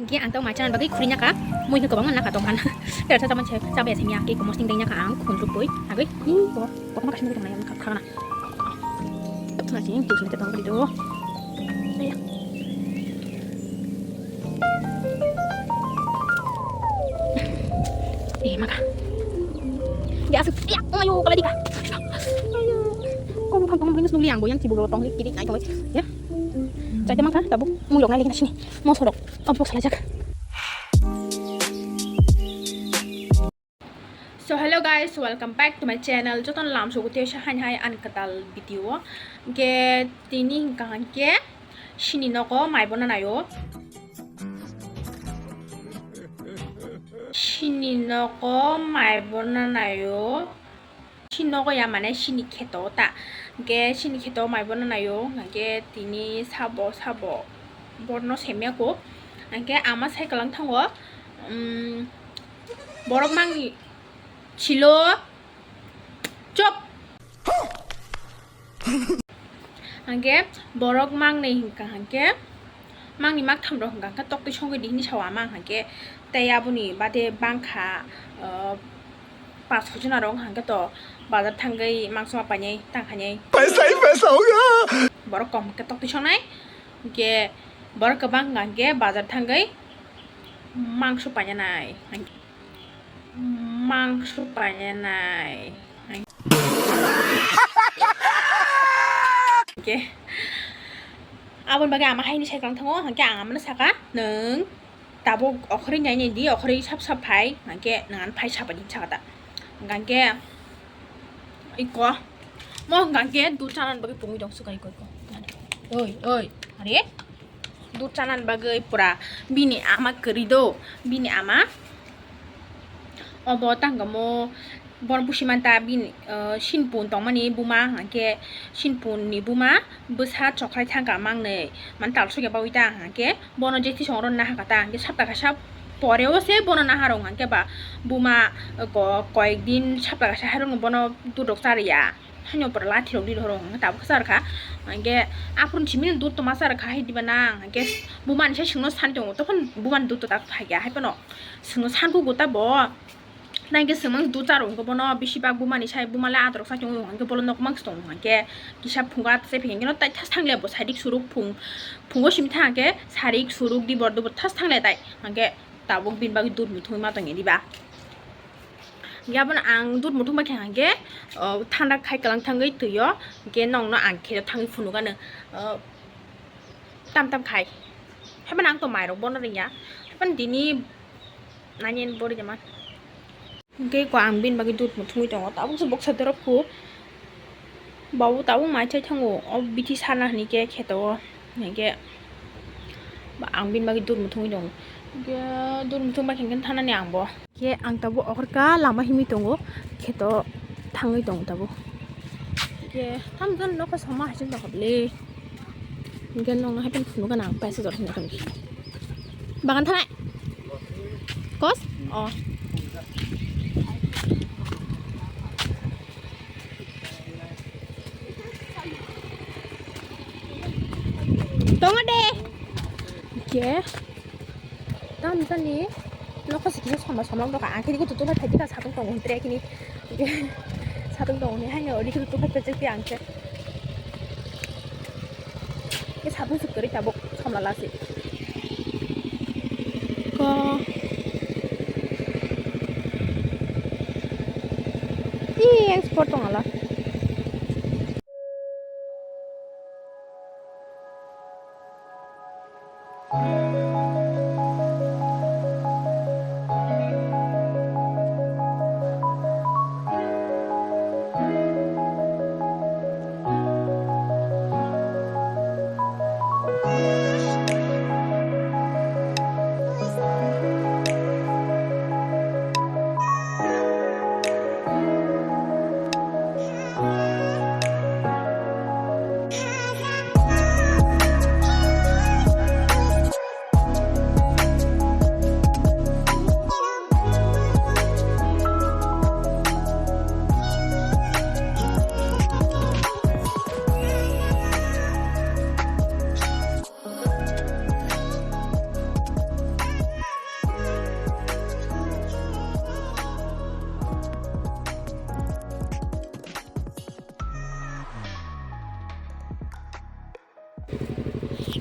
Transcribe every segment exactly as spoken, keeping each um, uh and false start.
Hingke ang tau mai chana bagwi khuri naka, mui no kwbangma naka dokan. Tei sa chamani se, chabai se miya ke komos ting deng naka ang khun ruk bui. Agwi, i ko, kothoma kaisa nugui tongnai ang khakna. Tuna sing, tu sing te tong bari do. Aya. Eh, maka. Ya, asuk, ya, ayo, kala dika. Ayo. Kau bukan kau mungkin nuli ang boyan tibu tong kiri nai tong. Ya. Jadi maka, tabu, mui rok nai lagi na sini. Mau sorok. Obok salajak. So hello guys, welcome back to my channel. Jotono lam sogo tei sa hain hai ani kwtal video. Hingke tini hingka hingke sini nogo mai bono naio. Sini nogo mai bono naio. Sini nogo ya mane sini kheto ta. Hingke sini kheto mai bono naio. Hingke tini sabo sabo borno semya ko. Hingke ama sai kwlang thango. Um, borok mangni chilo chop. Hingke borok mangnwi hingka hingke mangni maktham rok hingka hingke toktwi songwi di hini sao ama hingke tei aboni bade bangkha, uh, pas hojona rok hingke to bazar thangwi mangso ma painai tangkhainai. Paisa, paisa hoga. Borok kom hingke toktwi songnai hingke borok kwbang hingka hingke bazar thangwi mangso painanai. Mangso painanai. Hingke aboni bagwi ama haini sai kwlang thango, hingke ang amano saka, "Nwng tabuk okhorwi nainai di, okhorwi sap sap phai," hingke nwng ano phai sabai di saka ta. Hingke iko mo hingke dud chanani bagwi pungwi tong suka iko iko. Oi, oi, are? Dud chanani bagwi pura bini ama kwrwi do, bini ama. Obo tangamo bono busi manta bini, uh, sinpun tongmani buma, hingke sinpunni buma bwsa chokrai thangka mangnwi, mani talsokya bagwi ta, hingke bono jethi songro nahaka ta, hingke sapta kaisa poreo se bono naharong, hingke ba buma, uh, ko-, koyek din sapta kaisa hairokno bono dudrok chariya. Haino pura lathi rok di rok hwnka tabuk khe charkha. Hwnkhe aphuru simi dud tongma charkha hai diba nang? Hwnkhe bumani sai swngno sani tongo, tokon bumani dud to tak phaiya hai phano swngno sankugo ta bo. Naikhe swngmang dud charwk hwnkhe bono bisi bak bumani sai buma le atorok sai tongo hwnkhe bolo nokmang se tongo hwnkhe kisa phunga tei phai hwnkhe no tai thas thang le bo sairik suruk phung phungo simi thang hwnkhe sairik suruk dibor dubor thas thang le tai hwnkhe tabuk bini bagwi dud muthungwi ma tongya diba. Hingke abono ang dud muthung bai khe hingke, o, thanda khai kwlang thangwi twi o, hingke nokno ang khe thangwi phunuk ano, o, tam tam khai. Haiphano ang to mairok bono rwngya. Haiphano tini nani ani bori jama. Hingke ko ang bini bagwi dud muthungwi tongo. Tabuk se boksa dorop kho. Babu tabuk mai chai thango. O bithi sana hini khe kheto o. Hingke ang bini bagwi dud muthungwi tongo. Hingke dud muthung bai khe hingke thanani ang bo. Khe ang tabuk okhorka lama himwi tongo, kheto thangwi tongo tabuk. Khe tamjani nokha sama hai se dokhor le. Hingke nokno hai phano phunukgana ang paisa jora hinwi tongkhe. Bagan thanai? Kos? Oh. Tongo de. Khe. Tam jani. Nokha se kisa somla somla wngkha. Ang khe rikhu tutung bai phaidi ka satung tongo hwntre kini. Satung tongo hwnwi haino rikhu tutung bai phaidi ang khe. Khe satung se kwrwi tabuk somla lasi. Ko. Ih, export tong ala.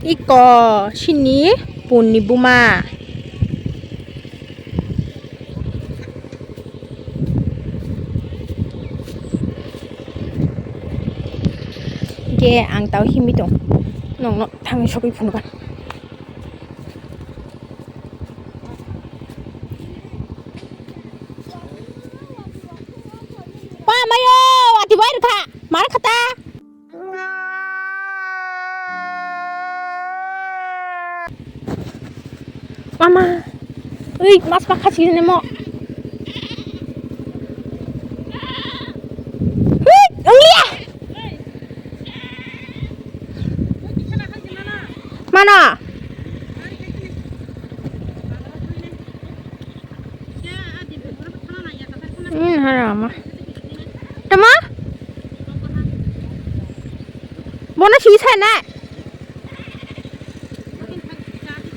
Iko sini punni buma. Ge ang tau himi tong. Nongno thangwi sogwi phunukha. Pa mayo, ati bai rwkha, mar khata. Mama, ui, mas pakha sini mo. Hui, onglia. Mana? Hmm, harama. Tama? Bono sini saya nak.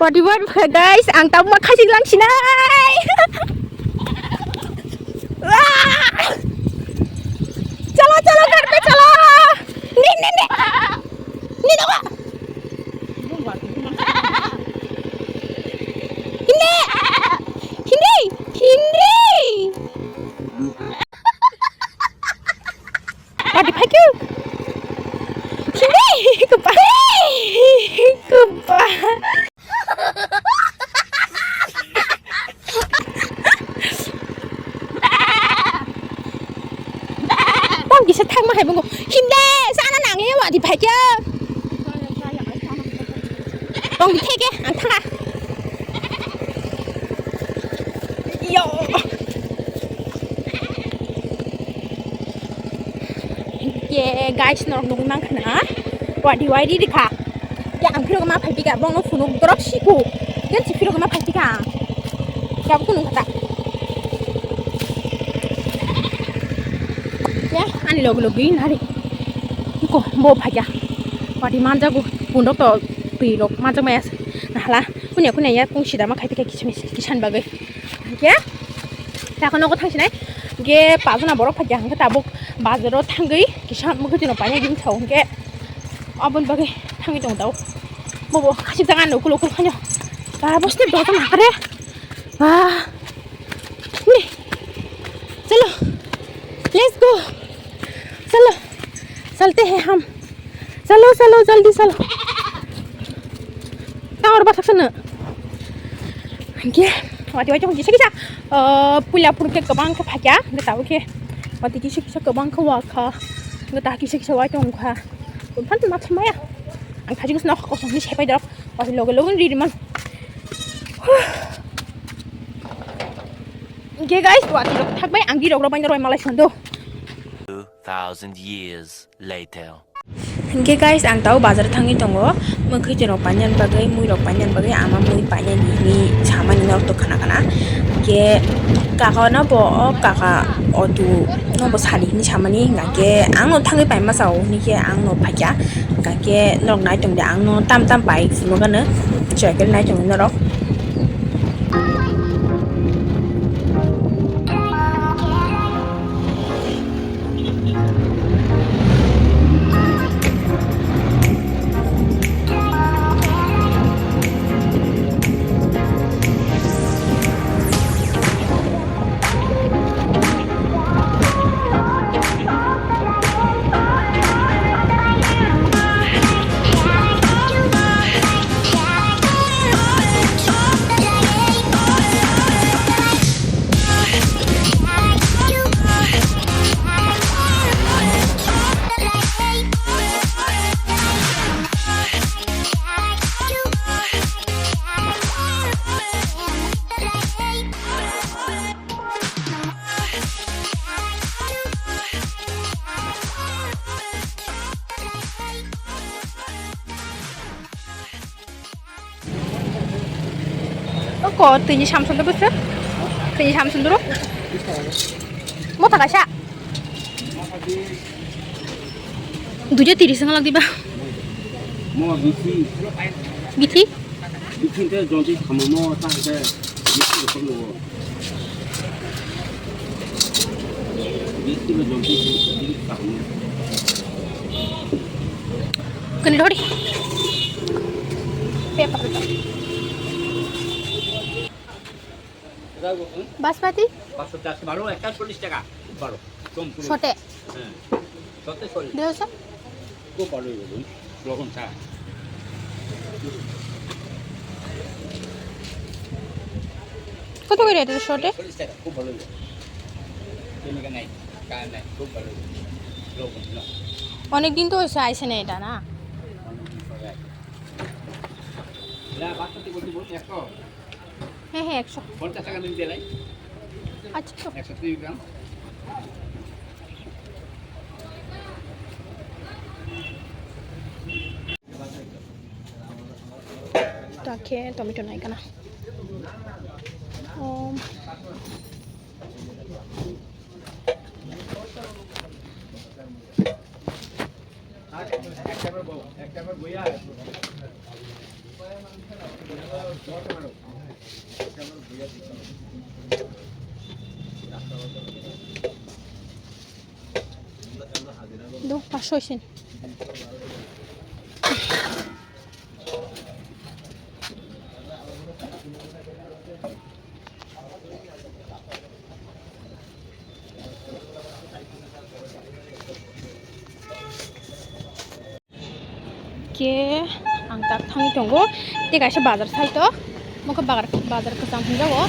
Body word guys, ang tamo khasik lang sinai. Wah! Chalo, chalo, garpe chalo. Ni, ni, ni. Ni, ni, ni. Hindi. Hindi. Hindi. Adi phakyu. Hindi. Kupa. Kupa. Tong kisa thangma hai bungo. Himde, sana nangliya wadi phakya. Tong di theke, ang thanga. Yo. Ke guys, norok nugwi mankha na. Wadi wadi dikha. Ya, ang phirok ma phai pika, bongno phunuk dorok siku. Gen si phirok ma phai pika. Ya, buku nung kata. Ya, ani log log gin hari. Ko, bo phai ya. Wadi manjago, pundok to, pirok manjak maya. Nahala, kunya kunya ya, kung sida ma khai pika kismis, kisan bagai. Hingke, tako nogo thangsinai. Hingke, pajona borok phai ya, hingke tabuk bazaro thangwi, kisa mukhuti no paina gin sao, hingke. Aboni bagwi thangwi tong tao. Bobo khasik jaga no ukuluk ukuluk khanyo. Ba bo step dotong hakare. Ba. Ni. Chalo. Let's go. Chalo. Chalte hai hum. Chalo, chalo, jaldi chalo. Tawar bathak sana. Hingke, wati wati kisa kisa. Ah, puila purke kwbang khe phakya. Hingke tabuk khe. Wati kisa kisa kwbang khe wakha. Hingke ta kisa kisa wai tongkha. Phano ma thamaya. Ang thajik swnok kosong ni sepai dok. Wati loge loge ri ri man. Hingke guys, wati rok thakbai ang di rok rok bai norok malai sondo. Two thousand years later. Hingke guys, ang tau bazar thangwi tongo, mwkhwtwi rok painani bagwi, mui rok painani bagwi, ama mui painani hinwi samani norok to khana khana. Hingke kaka no bo, o kaka auto no bo sadi hinwi samani, hingke ang no thangwi paima sao hinwi khe ang no phaikha, hingke norok nai tongdi ang no tam tam bai phunukgano, cycle nai tongdi norok. Oko tini samsung tu bwswk? Tini samsung duru? Motha kaisa? Duijo tiris wng lak diba? Mo bithi. Bithi? Bithi te jonti khamu mo ta te bithi ko lo. Bithi lo jonti bithi khamu. Kani lori. Paper. Basmati? পাঁচশো চারশো বারো, একটা চল্লিশ টাকা। খুব ভালো, কম পুরো। শটে? হ্যাঁ, শটে চল্লিশ। দেড়শো? খুব ভালো হইব, লবণ ছাড়া। কত করে এটা শটে? চল্লিশ টাকা, খুব ভালো হইব। কেমিক্যাল নাই, কার নাই, খুব ভালো হইব। লবণ, না। অনেক দিন তো হয়েছে আইসে না এটা, না? অনেক দিন পরে আইসে। না, বাসমতি বলতে বলুন, একশো। হ্যাঁ, হ্যাঁ, একশো। পঞ্চাশ টাকা দিন দিলাই। আচ্ছা, তো। একশো তিরিশ গ্রাম। Tomato nai kana. Um. Do, pasho isin. Ke ang tak thangwi tongo, tei kaisa bazar side o, mokhe bazar, bazar kwcham hinjago.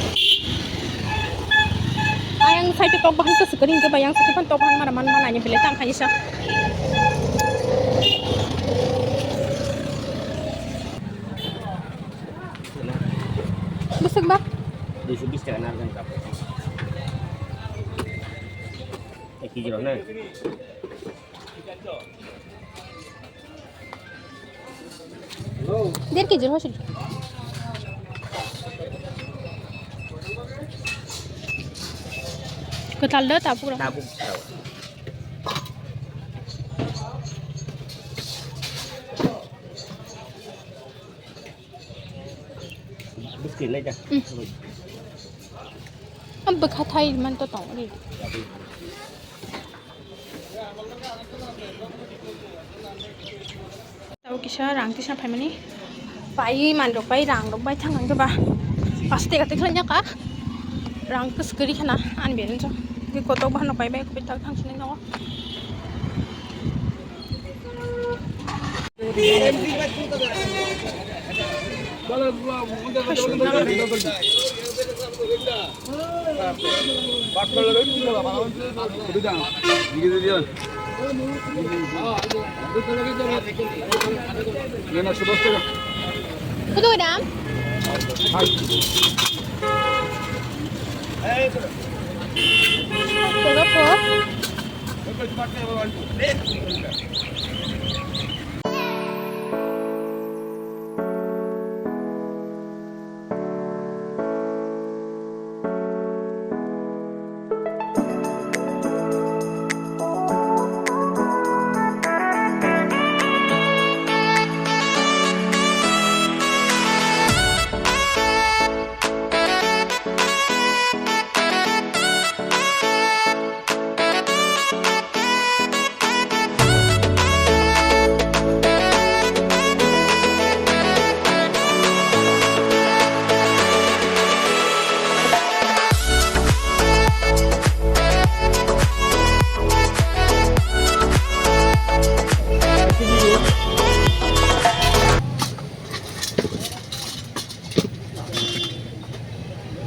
Ayang side o tok bahan kwchwk kwrwi hinkhe bai yang side o tok bahan mara man mani belai tang khaisa. Bwswk ba? Duiso bis taka narwkni kap. Ek kg rok na? Der kg rok hoisin. Kwtal da tabuk rok. Tabuk. Bwskwi lai da. Hmm. Am bwkha thai man to tong ri. Tabo kisa rang tisa phaimani. Pai man rok bai rang rok bai thang ang ba. Paste kate khlai nyaka. Rang kwchwk kwrwi khana ani belai jok. Tei kotok bahan rok bai bai kwbai tak thang sini nogo. Kudui dam? Kudui po?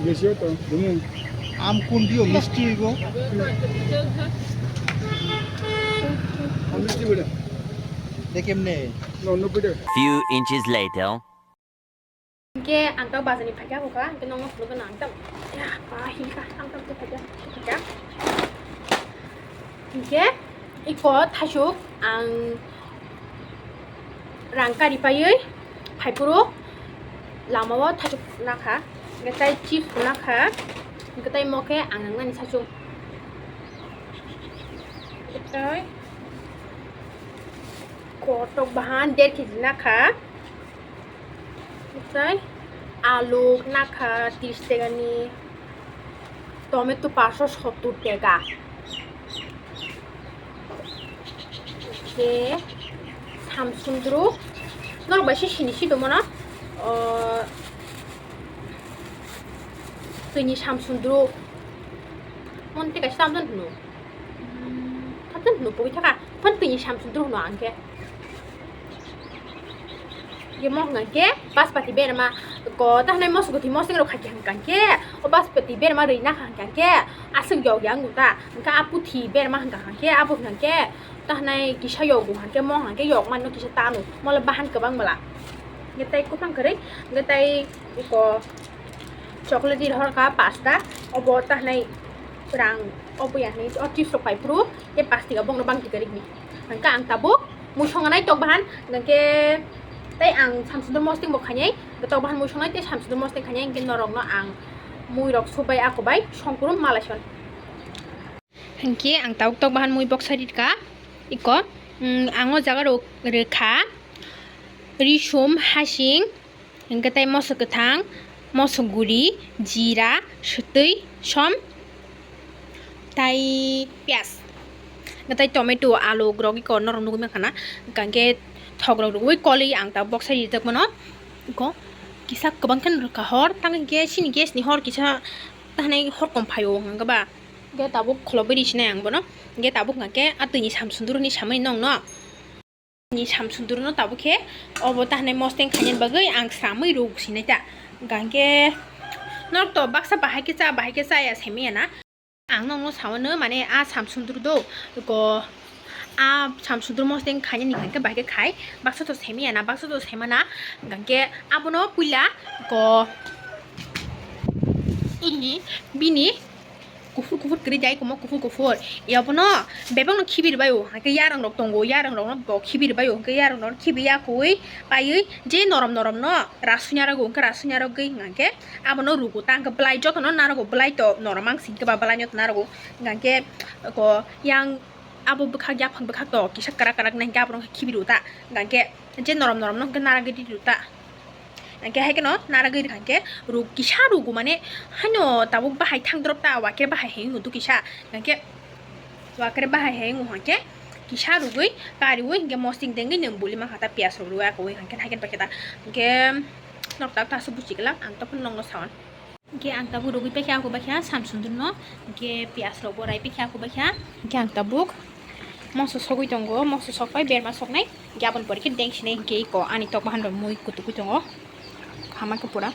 Besi to, dumu. Am kun dio misti go. Am misti beda. Dekem ne. No, no beda. Few inches later. Hingke ang tang bazar ni phaikha, hingkha, hingke nongno phunukgwi ang tang, ya, pa, hingkha, ang tang phaikha, phaikha. Hingke iko thaisuk ang rang kari paiwi phaiphuru lamao thaisuk nakha, hingke tai chips nakha, hingke tai mokhe ang nangnani sachung. Hingke tai kotok bahan der kg nakha. Omochai alu nakha tris tegani, tomato paso sottur tega. Khe samsundru norok bai se sini si tongmano. O, twini samsundru. Mon tei kaisa tamjani hwno. Tamjani hwno pogwi thaka. Phano twini samsundru hwno ang khe. Ye mo hwnkha khe baspati berma ko tahnai moso kwthwi moseng rok kha khe hwnkha khe. O baspati berma rwi nakha hwnkha khe. Aswk yog yang ta. Hwnkha a puthi berma hwnkha khe abo hwnkha khe. Tahnai kisa yogo hwnkhe mo hwnkhe yok mano kisa tanu. Mole bahan kwbang bwla. Hwnkhe tei kwthang kwrwi, hwnkhe tei iko chocolate ni horka pasta, obo tahnai rang, obo ya hinwi o chips rok pai phuru, tei plastic o bongno bang tikarikni. Hwnkhe ang tabuk mui songanai tok bahan, hwnkhe tei ang samsundro mosting bo khainai, tok bahan mui songnai tei samsundro mosting khainai, hwnkhe norokno ang mui rok subai ako bai songkuru malai son. Hinkhe ang tabuk tok bahan mui boksa rikha. Iko, mm, ang o jaga rok rikha. Risum, hasing, hinkhe tei moso kwthang, moso guri, jira, swtwi, som, tai piyaj. Hinkhe tei tomato, alu rok iko norok nugwi mankha na. Hinkhe thok rok rwgwi kolwi ang tabuk boksa rijak mano. Iko kisa kwbang khe rwkha hor, tang hinkhe chini gas ni hor kisa tahnai hor kom phaio hwnkhe ba. Hwnkhe tabuk khulobwi ri sinai ang bono. Hwnkhe tabuk hwnkha khe a twini samsundru hinwi samani nokno. Twini samsundru no tabuk khe obo tahnai mosteng khainani bagwi ang sramwi rwgwi sinai ta. Hwnkha khe norok to baksa bahai khe cha, bahai khe chaya saimanya na. Ang nokno sao no mane a samsundru do ko a samsundru mosteng khainani hwnkha khe bahai khe khai. Baksa to saimanya na, baksa to saimana. Hwnkha khe abono puila ko ini bini kuphur kuphur kwrwi jai komo kuphur kuphur. Yabono bebakno khibi rwbaio, hwnkhe yarwng rok tongo, yarwng rokno bo khibi rwbaio, hwnkhe yarwng rokno khibi yakui paiwi je norom norom no rasui narwgo, hwnkhe rasui narwgwi hwnkhe abono rwgo ta, hwnkhe bwlai jotono narwgo, bwlai to norom ang singkhe ba bwlaino to narwgo, hwnkhe ko yang abo bwkhak yaphang bwkhak to kisa kwrak kwrak nai hwnkhe abono khibi rwo ta, hwnkhe je norom norom no hwnkhe narwgwi rwo ta. Hwnkhe hai kheno narwgwi rwkha hwnkhe ruk kisa rugo mane haino tabuk bahai thangdrop ta wakhe bahai hai wngwi mudu kisa hwnkhe wakhe bahai hai wngwi hwnkhe kisa rugwi kariwi hwnkhe mosting dengwi nwng buli mankha ta piyaj rok rwui akwui hwnkhe hai kheno paikha ta hwnkhe nok tak ta aswk buchi glak ang tei phano nokno saui. Hwnkhe ang tabuk rugwi paikha, ako baikha samsundru no, hwnkhe piyaj rok bo rai paikha, ako baikha. Hwnkhe ang tabuk moso sogwi tongo, moso sokpai berma soknai, hwnkhe aboni pore khe dengsinai, hwnkhe iko ani tok bahan rok mui kutugwi tongo, hamai khe pura.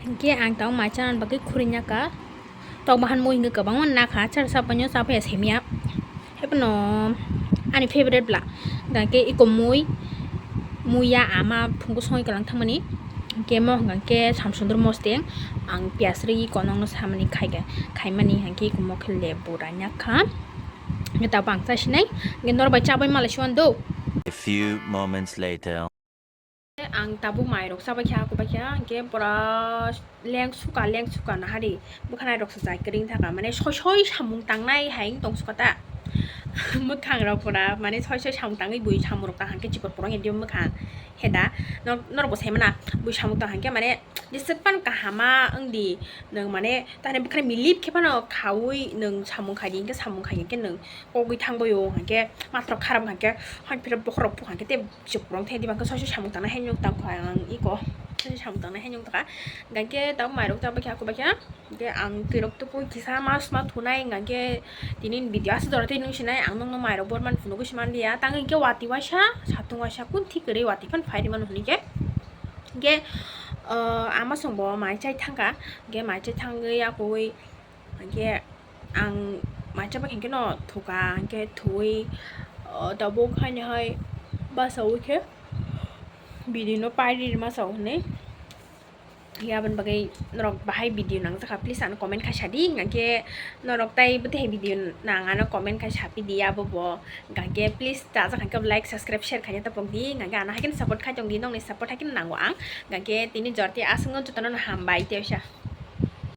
Hwnkhe ang tabuk mai chanani bagwi khurui nakha. Tok bahan mui hwnkhe kwbangma nakha, char sapaino chapaiya semiya. Haiphano ani favorite bwla. Hwnkhe iko mui, muiya ama phungo songwi kwlang thangmani. Hwnkhe mo hwnkhe samsundru mosteng ang piyaj rwi iko nokno samani khaikha, khaimani hwnkhe iko mo khe lebu rai nakha. Hwnkhe tabuk ang chasinai, hwnkhe norok bai chabai malai suan do. A few moments later. Ang tabuk mairok chabaikha, kubaikha, hwnkhe pura lengsuka, lengsuka nahari. Bwkhanai rok sajai kwrwng thaka, mane soi soi samung tangnai hai wng tong suka ta. Mwkhang rok pura, mane soi soi samung tangwi bui samung rok tang hwnkhe chikor porong edio mwkhang. Heda, nor-, norok bo sai mana, bui samung tang hwnkhe mane jeswk pan kahama wng di, nwng mane tani bwkhani milip khe phano khaui nwng samung khai di, hwnkhe samung khai hwnkhe nwng kogwi thangbai o, hwnkhe matro kharap hwnkhe, hwnkhe bokhorok hwnkhe tei Chwng kwrwng thai di, bangkhe soi soi samung tangnai hai nwng tangkha ang iko. Soi soi samung tangnai hai nwng tangkha. Hwnkhe tabuk mairok chabaikha, kubaikha. Hwnkhe ang twirok tubui kisa mas ma thunai, hwnkhe tini video aswk jora twi nwng sinai, ang nokno mairok borman phunugwi se manliya. Tang hwnkhe watwi waisa, satung waisa, kun thik kwrwi watwi phano phai rwmano hwnkhe. Hwnkhe, ah, ama chwngbo mai chai thangkha. Hwnkhe mai chai thangwi yakugwi Hwnkhe ang mai chaba hwnkhe no thuka, hwnkhe thuwi, o, tabuk haino hai basawi khe video no pairi rwma sao hwnwi. Hwnkhe aboni bagwi norok bahai video nangjakha, please ano comment khai sadi, hwnkhe norok tai bwtwi hai video nang ano comment khai sapidi abo bo. Hwnkhe please chajak hwnkhe like, subscribe, share khaina tapokdi, hwnkhe ano haikhe support khai tongdi, nokni support haikhe nango ang. Hwnkhe tini jorti aswkno jotono hambai tei oisa.